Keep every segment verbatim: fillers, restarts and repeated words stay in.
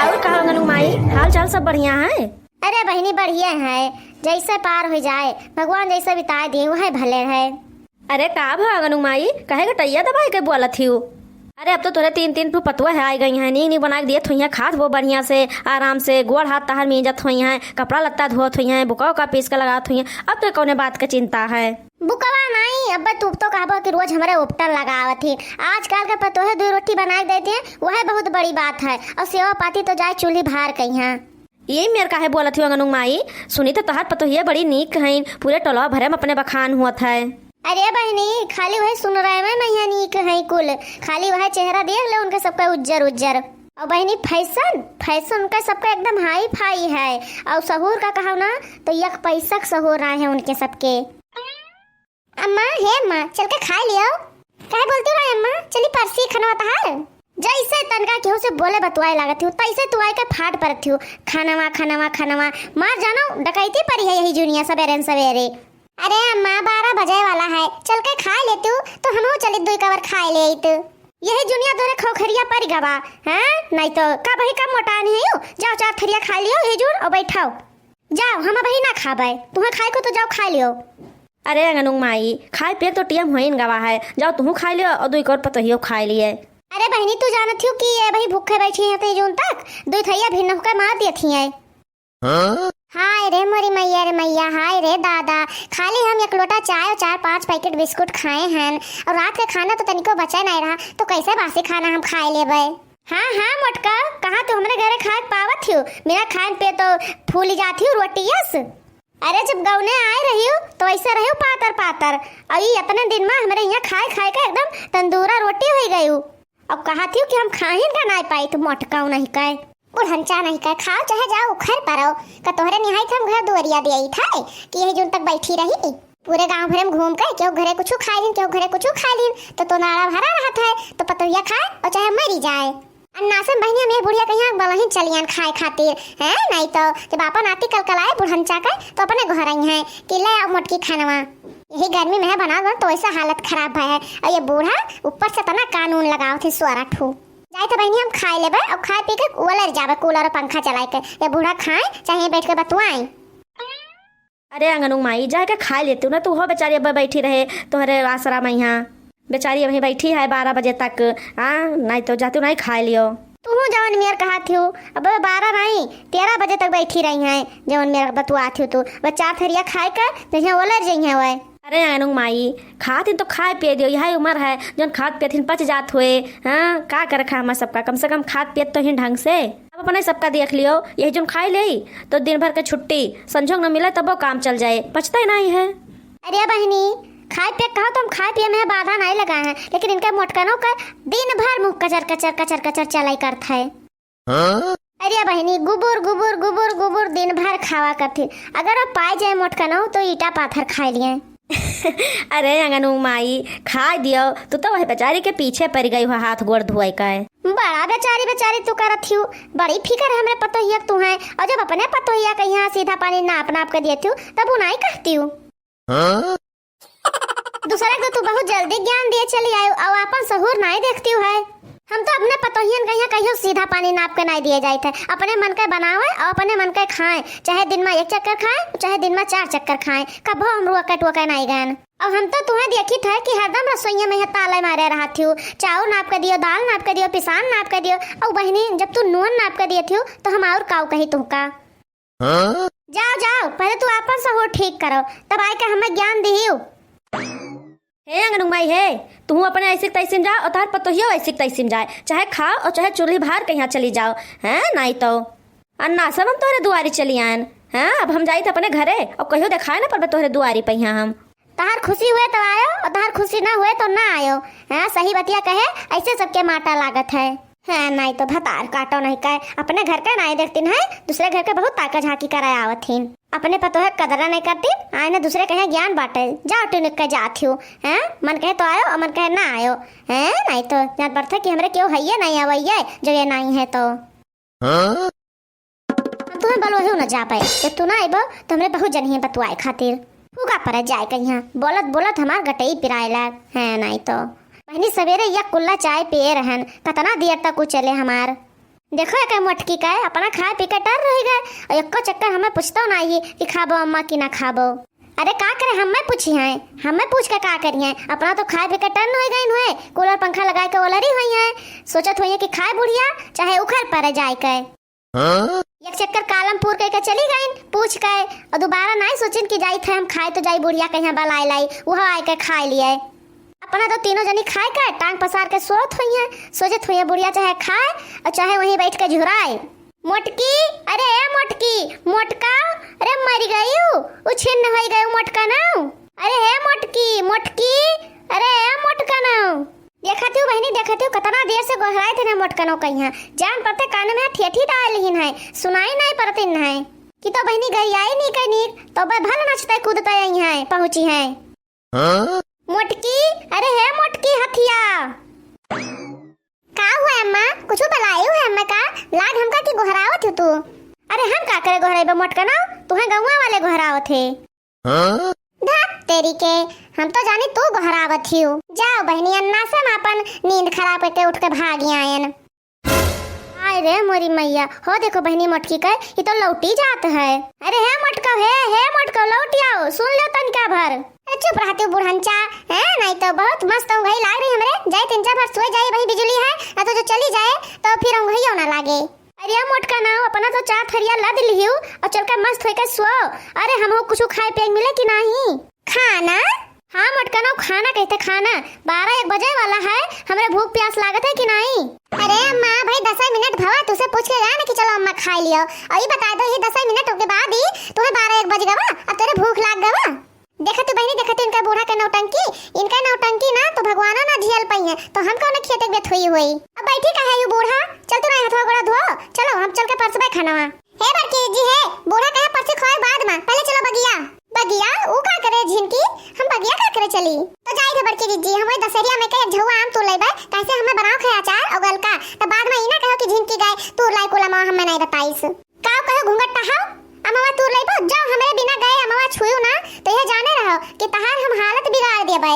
और कहा अंगनू माई, हाल चाल सब बढ़िया है? अरे बहिनी, बढ़िया है, जैसे पार हो जाए, भगवान जैसे बिताए दिए, वह भले है। अरे का भा अंगनू माई, कहे गटैया दबाई के बोलत हिउ? अरे अब तो तोरे तीन तीन ठो पतुआ है आई गई हैं, नीक नीक बनाइ के दियत होइहैं, खात हो बढ़िया से, आराम से, गोड़ हाथ तहार मीजत होइहैं, कपड़ा लत्ता धोत होइहैं, बुका उका पीस के लगात होइहैं, अब तो कौने बात के चिंता है? बुकवा नाई, अब्बे तू तो कहबो कि रोज हमरे उपटन लगावत ही। आजकल के पतोहे दुइ रोटी बनाइ के देती हैं, वह बहुत बड़ी बात है। और सेवा पाती तो जाए चूल्ही भार कइहाँ। ये मेर काहे बोलत हिउ अंगनू माई? सुनी तो तोहार पतोहिया बड़ी नीक हईन, पूरे टोलवा भरे में अपने बखान हुअत है। अरे बहिनी, खाली वही सुन रहे में नैया नीक है कुल, खाली वह चेहरा देख ले उनके सबका उज्जर उज्जर। और बहिनी फैशन, फैशन उनका सबका एकदम हाई फाई है। और सहूर का कहव ना तो एक पैसा के सहूर ना है उनके सबके। अम्मा, हे अम्मा, चल के खाइ लियो। काहे बोलती हो अम्मा? चली परसी खनवा तहार। जैसे तनका केहू से बोले बतुआए लागत हो, तैसे तू आइ के फाट परत हो। खनवा, खनवा, खनवा। मार जानो, डकैती परी है यही जुनिया सबेरे न सबेरे। अरे अम्मा, बारह बजे वाला है, चल के खाइ लेतू, तो हमहू चली दुई कवर खाइ लेइत। यही जुनिया तोरे खोखरिया परि गवा, हैं? नाहीं तो का बही कम मोटान है यू? जाओ चार थरिया खाइ लियो यही जुन और बैठाओ। जाओ, हम अबही ना खाबै। तुहें खाए को तो जाओ खाइ लियो। अरे अंगनू माई, खाए पिए तो टियम होइन गवा है। जाओ तुहू खाइ लियो और दुई कवर पतोहियो खाइ लिए। अरे बहिनी, तू जानत हिउ कि ये अबही भूखे बैठी हैं ते जून तक? दुई थरिया भिन्न होकर मार दियत ही हैं। हाँ? हाय रे मोरी मैया रे मैया, हाय रे दादा। खाली हम एक लोटा चाय और चार पाँच पैकेट बिस्कुट खाए हैं और रात के खाना तो तनिको बचा नहीं रहा, तो कैसे बासी खाना हम खाए लेबै? हाँ, हाँ, मोटका, कहाँ तू हमरे घरे खाए के पावत हिउ? बिना खाए पे तो फूली जात हिउ रोटी यस। अरे, जब गौने आए रहिउ, तो ऐसे रहिउ पातर पातर। और ये इतने दिन में हमरे यहाँ खाए खाए के एकदम तंदूरा रोटी होइ गयू। अब कहत हिउ कि हम खाहिन का नाई पाई, तो मोटका नहीं कहे। बुढ़नचा नहीं कहे, खाओ चाहे जाओ, उखर परो। का तोहरे निहाई हम घर दुआरिया दिया था कि यही जून तक बैठी रही? पूरे गांव भरे में घूम के केहू घरे कुछ खाइ लीन, केहू घरे कुछ खाइ लीन, तो, तो नाड़ा भरा रहत है, तो पतोहिया खाए और चाहे मरी जाए। अन्नासन बहिनी, हम ये बुढ़िया कहिया बलहिन चलियन खाए खातिर, हैं? नहीं तो जब आपन आती कलकलाए बुढ़नचा के, तो अपने गोहरई हैं कि ले आओ मोटकी खानवा। यही गर्मी में है बना दो, तो ऐसा हालत खराब है। और ये बूढ़ा ऊपर से तना कानून लगाओ थे, सोरा ठू। जाए तो बहिनी, हम खाए लेबे और खाए पी के ओलर जाबे, कूलर और पंखा चलाए के। ये बूढ़ा खाए, चाहे बैठ के बतुआए। अरे अंगनू माई, जाके खाइ लेतू ना, तू हो बेचारी अब बैठी रहे तोहरे आसरा में यहाँ। बेचारी अबही बैठी है बारह बजे तक, हाँ, नहीं तो जातू नहीं खाइ लियो। तू जवन मेर कहत हिउ, अब बारह नहीं, तेरह बजे तक बैठी रही हैं, जवन मेर बतुआत हिउ तू। बस चार थरिया खाए के, जइहे ओलर जइहे वै। अरे अंगनू माई, खातिन तो खाए पिए दियो, यही उम्र है, जौन खात पियत हिन पच जात हुए। हाँ, का करे खा हमार सबका, कम से कम खात पियत तो हिन ढंग से। अब अपने सबका देख लियो, यही जौन खाए ले, तो दिन भर के छुट्टी, संझोग न मिले तबो काम चल जाए, पचता ही नहीं है। अरे बहिनी, खाए पिए कहो तो हम खाए पिए में बाधा नहीं लगा है, लेकिन इनके मोटकनों का दिन भर मुंह कचर कचर कचर कचर चलाई करत है। हाँ? अरे बहिनी, गुबुर गुबुर गुबुर गुबुर दिन भर खावा करती। अगर वो पाए जाए मोटकनों तो ईटा पाथर खाए लिए। अरे अंगनू माई, खाए दियो, तू तो वह बेचारी के पीछे पड़ गई हो हाथ गोड़ धोए का है। बड़ा बेचारी बेचारी तू करत हिउ, बड़ी फिकर है हमरे पतोहिया के तू है। और जब अपने पतोहिया के यहाँ सीधा पानी नाप नाप के देती हूँ, तब उ नहीं कहती हूँ। हाँ? दूसरा के तो तू बहुत जल्दी ज्ञान दिए चली आयो, और आपन सहूर नहीं देखती है। हम तो अपने पतोहियन के यहाँ कहियो सीधा पानी नाप के नहीं दिए जाइत है। अपने मन के बनावे और अपने मन के खाए, चाहे दिन में एक चक्कर खाए, चाहे दिन में चार चक्कर खाए, कभो हम रुआ के टुआ के नहीं गए। और हम तो तुम्हें देखित है कि हरदम रसोइया में यह ताले मारे रहत हिउ, चाउर नाप के दियो, दाल नाप के दियो, पिसान नाप के दियो। और बहिनी, जब तू नून नाप के दियत हिउ, तो हम और काऊ कही तुहका। हाँ? जाओ, जाओ, पहले तू आपन सहूर ठीक करो, तब आए के हमें ज्ञान दिहियो। हे अंगनू माई, हे, तू अपने ऐसी तैसी में जाओ और तोहर पतोहियो ऐसी तैसी में जाए, चाहे खाओ और चाहे चूल्ही भार के यहाँ चली जाओ, हैं, नहीं तो अन्नासन हम तोहरे दुआरी चली आयन, हैं, अब हम जाइत अपने घरे और कहियो देखाए ना पड़बे तोहरे दुआरी पे यहाँ हम। तहार खुशी हुए तो आयो और तहार खुशी ना हुए तो ना आयो। हाँ, सही बतिया कहे, ऐसे सबके माटा लागत है। हाँ, नहीं तो भतार काटो नहीं कहे, अपने घर के नहीं देखतीन है, दूसरे घर के बहुत ताका झांकी कराए आवत हिन। अपने पतोहे कदरा नहीं करतीन, आए ने दूसरे कहे ज्ञान बाटे। जाओ टिनिक के जात हिउ, हैं? मन कहे तो आयो और मन कहे ना आयो, हैं? नहीं तो जान पड़ता कि हमरे केहू हइये नहीं आवइये, जो ये नहीं है तो। हाँ? हम तुम्हें बलवहू न जा पाए। जब तू ना आइबो, तो हमरे बहुत जनिए बतुआए खातिर। फूका परे जाए कहिया। बोलत, बोलत हमार गटई पिराए लाग। हैं, नहीं तो। बहिनी सवेरे या कुल्ला चाय पिए रहन। कतना देर तक उ चले हमार। देखो, एके मोटकी का है, अपना खाए पी के टर रही गए, और एको चक्कर हमें पूछतो ना ही कि खाबो अम्मा कि ना खाबो। अरे का करे, हमें पूछी हैं, हमें पूछ के का करी हैं? अपना तो खाए पी के टर्न हो गई हुए, कूलर पंखा लगाए के ओलरी हुई हैं, सोचत हुई हैं कि खाए बुढ़िया चाहे उखर परे जाए के। हाँ? एक चक्कर कालम पूर के, के चली गई पूछ के, और दोबारा नहीं सोचिन कि जाई थे हम खाए तो जाई बुढ़िया के यहाँ बलाए लाई, वह आए के खाए लिए। अपना तो तीनों जनी खाए के टांग पसार के सोत हुई हैं, सोचत हुई हैं बुढ़िया चाहे खाए और चाहे वहीं बैठ के झुराए। मोटकी, अरे ए मोटकी, मोटका, अरे मर गयू, उ छिन्न होई गयू मोटका ना। अरे हे मोटकी, मोटकी, अरे ए मोटका ना। देखत हूँ बहिनी, देखत हूँ, कतना देर से गोहराए थे ना मोटकनो कहिया। जान पड़ते कान में ठेठी डाल लिहिन है, सुनाई नहीं पड़तिन है। कि तो बहिनी गरियाई नहीं कहीं, तो बे भल नचते कूदते आई हैं, पहुँची हैं। हाँ? मोटकी, अरे हे मोटकी हथिया। का हुआ अम्मा? कुछ बलाई हुआ अम्मा का? लाग हमका कि गोहरावत हो तू? अरे हम का करे गोहराइबे मोटकनो, तुहे गौवा वाले गोहरावत है। हाँ? धत तेरी के, हम तो जानी तू गोहरावत हियो। जाओ बहिनी, अन्ना से हम अपन नींद खराब करके उठ के भाग आयन। हाय रे मोरी मैया, हो देखो बहिनी मोटकी के, ये तो लौटी जात है। अरे हे मोटका, हे, हे मोटका, लौट आओ, सुन लो तनिका भर। अरे चुप रहती हो बुढ़नचा, हैं? नहीं तो बहुत मस्त ऊँघई लाग रही हमरे। जाए तनिका भर सोए जाए, वही बिजुली है, ना तो जो चली जाए तो फिर ऊँघइयो ना लागे। अरे मोटका ना, अपना तो चार थरिया लद लिहियो और चल के मस्त होके सो। अरे हमहू कुछ खाए पिए मिले कि नहीं? खाना? हाँ मोटका ना, खाना कहते खाना, बारह एक बजे वाला है, हमरे भूख प्यास लागत है कि नहीं? अरे अम्मा, भाई दस मिनट भवा, तुसे पूछ के गया ना कि चलो अम्मा खाए लियो, और ये बता दो, ये दस मिनट के बाद ही तुम्हें बारह एक बज गवा, अब तेरे भूख लाग गवा। देखा तू बहिनी, देखा तू इनका बूढ़ा के नौटंकी, इनका नौटंकी ना तो भगवानो ना झेल पाई है, तो हम कौन खेते के बेथुई हुई। अब बैठी का है यू बूढ़ा, चल तू ना हथवा गोड़ा धो, चलो हम चल के परसबे खाना। हे बड़की जिज्जी हे, बूढ़ा कहे परसी खोए बाद में, पहले चलो बगिया। बगिया? ऊ का करे झिनकी, हम बगिया का करे चली? तो जाई थे बड़की जिज्जी, हम वही दशहरिया में के एक झउआ आम तूर लेबे, कैसे हमें बनाओ खे अचार और गलका, तब बाद में ई ना कहो कि झिनकी गए तूर लाई कुल अमवा हमें नहीं बताइस। का कहो घूंघट टहाओ, अमवा तूर लेबो, जाओ हमरे बिना गए अमवा छुयो ना, तो यह जाने रहो कि तहार हम हालत बिगाड़ देबे।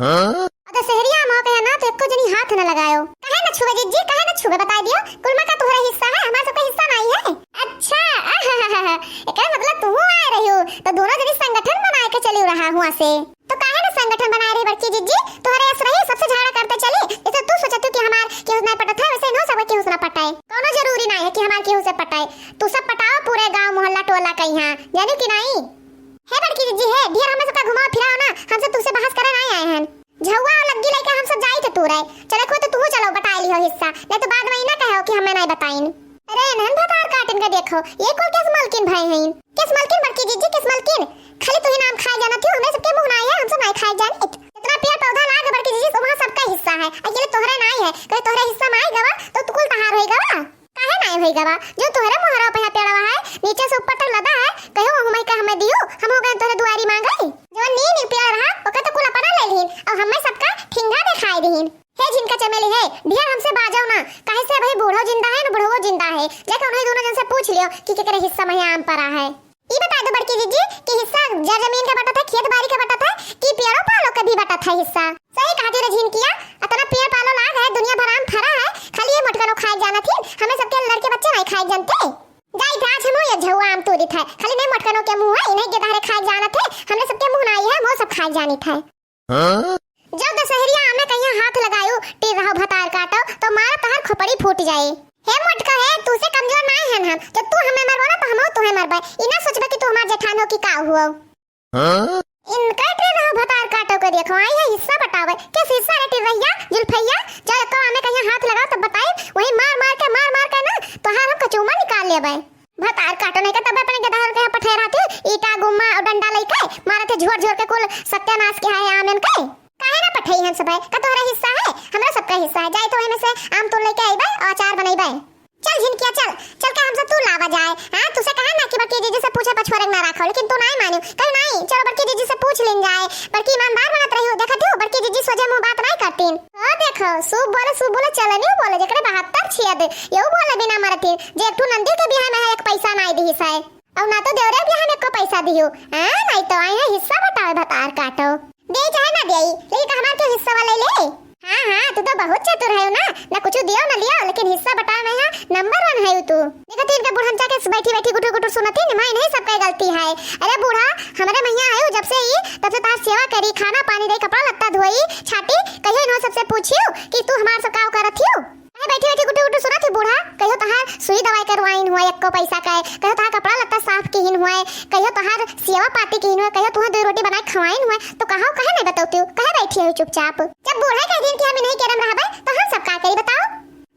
हाँ? अगर सहरिया में कहे ना तो एको जनी हाथ न लगायो। काहे न छुबे जिज्जी, काहे न छुबे, बताई दियो। कुल में का तोहरा हिस्सा है, हमार सबका हिस्सा नहीं है। अच्छा, आहाहाहा, एकरा मतलब तू आए रही हो, तो दोनों जनी संगठन बनाए के चली रहा हुआ से। तो काहे न संगठन बनाए रही बड़की जिज्जी, तोहरे यस रही सबसे झगड़ा करते चली। जैसे तू सोचत हो कि हमार केहू से नहीं पटत है, वैसे इन्हों सबके केहू से ना पटाए। कोनो जरूरी नहीं है कि हमार केहू से पटाए। तू सब पटाओ पूरे गांव मोहल्ला टोला के यहाँ, जानी कि नहीं? हे बड़की जिज्जी हे, ढेर हमें सबका घुमाओ फिराओ ना, हम सब तुमसे बहस करे नहीं आए हैं। झउआ और लग्गी लेके हम सब जाई थे तू रहे। चले को तो तू चलो बटाई लिहो हिस्सा, नहीं तो बाद में ई ना कहो कि हमें नहीं बताइन। अरे नन भतार काटिन का देखो, ये कुल केस मलकिन भाई हैं। केस मलकिन बड़की जिज्जी, केस मलकिन। खाली तू ही नाम खाए जाना थी, हमरे सबके मुंह ना आया, हम सब नहीं खाए जानी। इतना पेड़ पौधा लाग बड़की जिज्जी, वहाँ सबका हिस्सा है, अकेले तोहरे नहीं है। कहे तोहरे हिस्सा में आई गवा तो तू कुल तहार होई गवा। काहे नाई होई गवा? जो तोहरे मोहरा पे है पेड़वा है, नीचे से ऊपर तक लदा है, कहो वहु माई का हमें दियो, हम हो गए तोहरे दुआरी मांगे। जवन नीक नीक पेड़ रहा, ओके तो कुल अपना ले लीन, और हमें सबका ठिंगा दिखाई दीन। हे झिनका चमेली हे, ढेर हमसे बाजो ना, काहे से अभी बूढ़ो जिंदा है ना बुढ़वो जिंदा है, जाके उन्हीं दोनों जन से पूछ लियो कि केकरे हिस्सा में आम परा है। ई बता दो बड़की जिज्जी कि हिस्सा जर जमीन के बटत है, खेत बारी के बटत है कि पेड़ो पालो के भी बटत है हिस्सा? सही कहती रे झिनकिया, अतना पेड़ पालो लाग है, दुनिया भर आम फरा है, खाली ये मोटकनो खाए जाना थी, हमें सबके लड़के बच्चे नहीं खाए जानते। जाई थे आज हम ये झउआ आम तोड़ी थे, खाली नहीं मोटकनो के मुंह है, इन्हें के दहरे खाए जाना थे, हमने सबके मुंह ना आई है, हम सब खाए जानी थे। हाँ? जब दशहरिया आमे कहिया हाथ लगायो, टिर्रहो भतार काटो, तो मारा तहार खोपड़ी फूट जाए। हे मोटका हे, तू से कमजोर नाय हन हम। जब तू हमें मरबो ना, तो हमहू तुहे मरबे। ई ना सोचबे कि तू हमार जेठान हो कि का हुओ। हाँ? इनका टिर्रहो भतार काटो के देखो, आई है हिस्सा बतावे। किस हिस्सा रे टिर्रहिया, जुल्फैया? जब एको आमे कहिया हाथ लगाओ, तब बताई। वही मार मार के, मार मार के ना, तोहार हम कचौमा निकाल लेबे। भतार काटो नहीं के तब अपने गदहर के यहाँ पठाए रहती, ईटा गुम्मा और डंडा लेके मारत है झोर झोर के कुल सत्यानाश के है आमन के। काहे ना पठाई हम सब है, का तोहरा हिस्सा है? हमरा सबका हिस्सा है। जाए तो एमे से आम तोड़ लेके आईबे और अचार बनैबे। चल झिनकिया चल, चल के हमसे तू लावा जाए। हाँ, तुसे कहा ना कि बड़की जीजी से पूछे पछोरे ना रखो, लेकिन तू नहीं मानियो। कल नहीं, चलो बड़की जीजी से पूछ लेन जाए। बड़की ईमानदार बनत रही हो, देखत हो, बड़की जीजी सोझे मुंह बात नहीं करतीन। हाँ देखो, सूप बोले, सूप बोले, चलनी बोले, जेकरे बहत्तर छियद, यहू बोले बिना मरतीन। जे एक ठू नंदी के बियाह में है, एक पैसा नहीं दिहिस है। और ना तो देवरे बियाह में एको पैसा दियो। हाँ, नहीं तो आई है हिस्सा बतावे भतार काटो। दे चाहे ना दे, लेकिन हमार के हिस्सा वाला ले। हाँ, हाँ, तू तो बहुत चतुर है ना, ना कुछ दियो ना लियो, लेकिन हिस्सा बटावे में यहाँ नंबर वन है तू। देखो, तीन के बुढ़न जाके बैठी बैठी गुटुर गुटुर सुनत ही, निमाई नहीं सबके गलती है। अरे बूढ़ा, हमरे मैया आयु जब से ही, तब से तहार सेवा करी, खाना पानी दे, कपड़ा लत्ता धोई, छाटी, कहियो इन्हों सबसे पूछियो कि तू हमार सब काव करत हियो? काहे बैठी बैठी गुटुर गुटुर सुनत ही बूढ़ा? कहियो तहार सुई दवाई करवाइन हुआ एक्को पैसा का, कहियो तहार कपड़ा लत्ता साफ किहिन हुआ, कहियो तहार सेवा पाती किहिन हुआ, कहियो तुहे दो रोटी बनाए खवाइन हुआ, तो कहाओ काहे नहीं बतौती हो? काहे बैठी है चुपचाप? जब बूढ़ा कह दिन कि हम नहीं करम रहबे, तो हम सब का करी बताओ?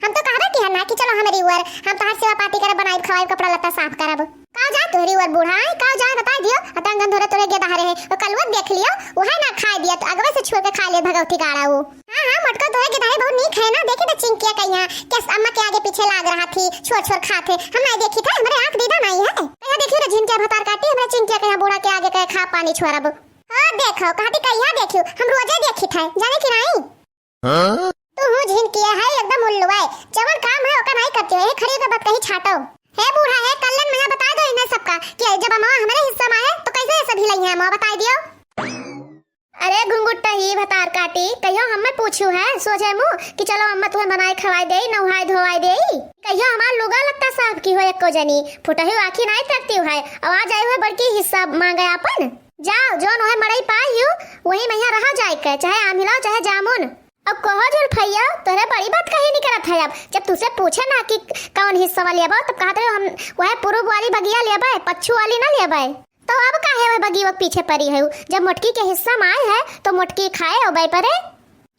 हम तो कहबे कि है ना कि चलो हमरी ओर, हम तहार सेवा पाती करब, बनाई खवाई, कपड़ा लत्ता साफ करब। का जाए तोहरी ओर बूढ़ा, आई का जाए बताई दियो, अतंगन धोरे तोरे गेदहरे है, वो कलुआ देख लियो, वह ना खाए दिया, तो अगवे से छोड़ के खा ले भगवती गाड़ा वो। हाँ, हाँ, मोटको तोरे गेदहरे बहुत नीक है ना, देखी तो चिंकिया कहिया, कैस अम्मा के आगे पीछे लाग रहा थी, छोड़ छोड़ खात है, हम नहीं देखी था, हमारे आँख दीदा नहीं है। कहिया देखियो रे झिन के भतार काटी, हमारे चिंकिया कहिया बूढ़ा के आगे कहे खा पानी छोड़ब। हाँ, देखो, कहती कहिया देखियो, हम रोजे देखी था, जाने कि नहीं? हाँ? तू हूँ झिन किया है, एकदम उल्लू है। जवन काम है, ओका नहीं करती हो। यही खड़ी होकर बात कही छाटो। हे बूढ़ा, हे कल्लन, मैं बता दो इन्हें सबका कि जब अम्मा हमारे हिस्सा में आए, तो कैसे ये सब हिलाई है, अम्मा बताई दियो। अरे घुंगुट्टा ही भतार काटी, कहियो हमें पूछू है, सोझे मुँह कि चलो अम्मा तुम्हें बनाए खवाई देई, नहाए धोवाए देई। कहियो हमार लुगा लत्ता साफ की हो एको जनी, फुटही आँखी नहीं तकती है। अब आ जाए हुए बड़की हिस्सा मांगे आपन। जाओ, जौन वही मड़ई पाई हो, वही मैया रहा जाए के, चाहे आम हिलाओ, चाहे जामुन। अब कहो जुल्फैया, तोहरे बड़ी बात कही नहीं करत है। अब जब तुझसे पूछे ना कि कौन हिस्सा वाली लेबो, तब कहत रहे हम वह पूर्व वाली बगिया लेबे, पच्छू वाली ना लेबे। तो अब काहे वह बगिया के पीछे पड़ी है? जब मोटकी के हिस्सा में आए है, तो मोटकी खाए और बे परे।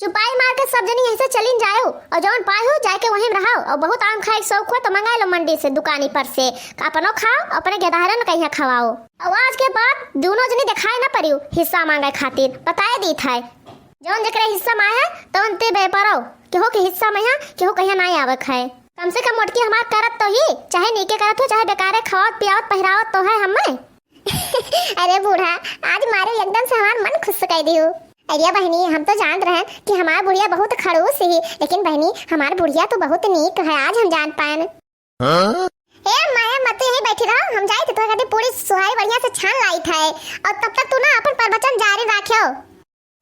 चुपाई मार के सब जनी यहीं से चलिन जाओ और जौन पाए हो, जाके वहीं में रहो। और बहुत आम खाए के शौक हो, तो मंगाए लो मंडी से, दुकानी पर से, अपनो खाओ, अपने गेदहरन कहिया खवाओ। और आज के बाद दोनों जनी दिखाए ना परियो हिस्सा मांगे खातिर, बताए दी था। जौन जेकरे हिस्सा में आए है, तौन ते बे परो। केहू के हिस्सा में है, केहू कहिया नहीं आवक है। कम से कम मोटकी हमार करत तो ही, चाहे नीके करत हो, चाहे बेकारे खवावत, पियावत, पहिरावत तो है हमें। अरे बूढ़ा, आज मारे एकदम से हमार मन खुश कर दियो। अरे बहनी, हम तो जानत रहन कि हमार बुढ़िया बहुत खड़ूस ही, लेकिन बहनी, हमार बुढ़िया तो बहुत नीक है, आज हम जान पाएन। हाँ? ए अम्मा, ए अम्मा, तू यहीं बैठी रहो, हम जाई थे तोहरे खातिर पूरी सोहारी बढ़िया से छान लाई था, और तब तक तू ना अपन प्रवचन जारी राख्यो।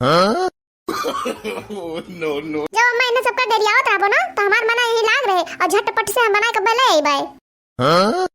हाँ? Oh, no, no। जब अम्मा इन्हें सबका डेरियावत रहबो ना, तो हमार मना यहीं लाग रहे और झटपट से हम बनाए के बले अइबे। हाँ?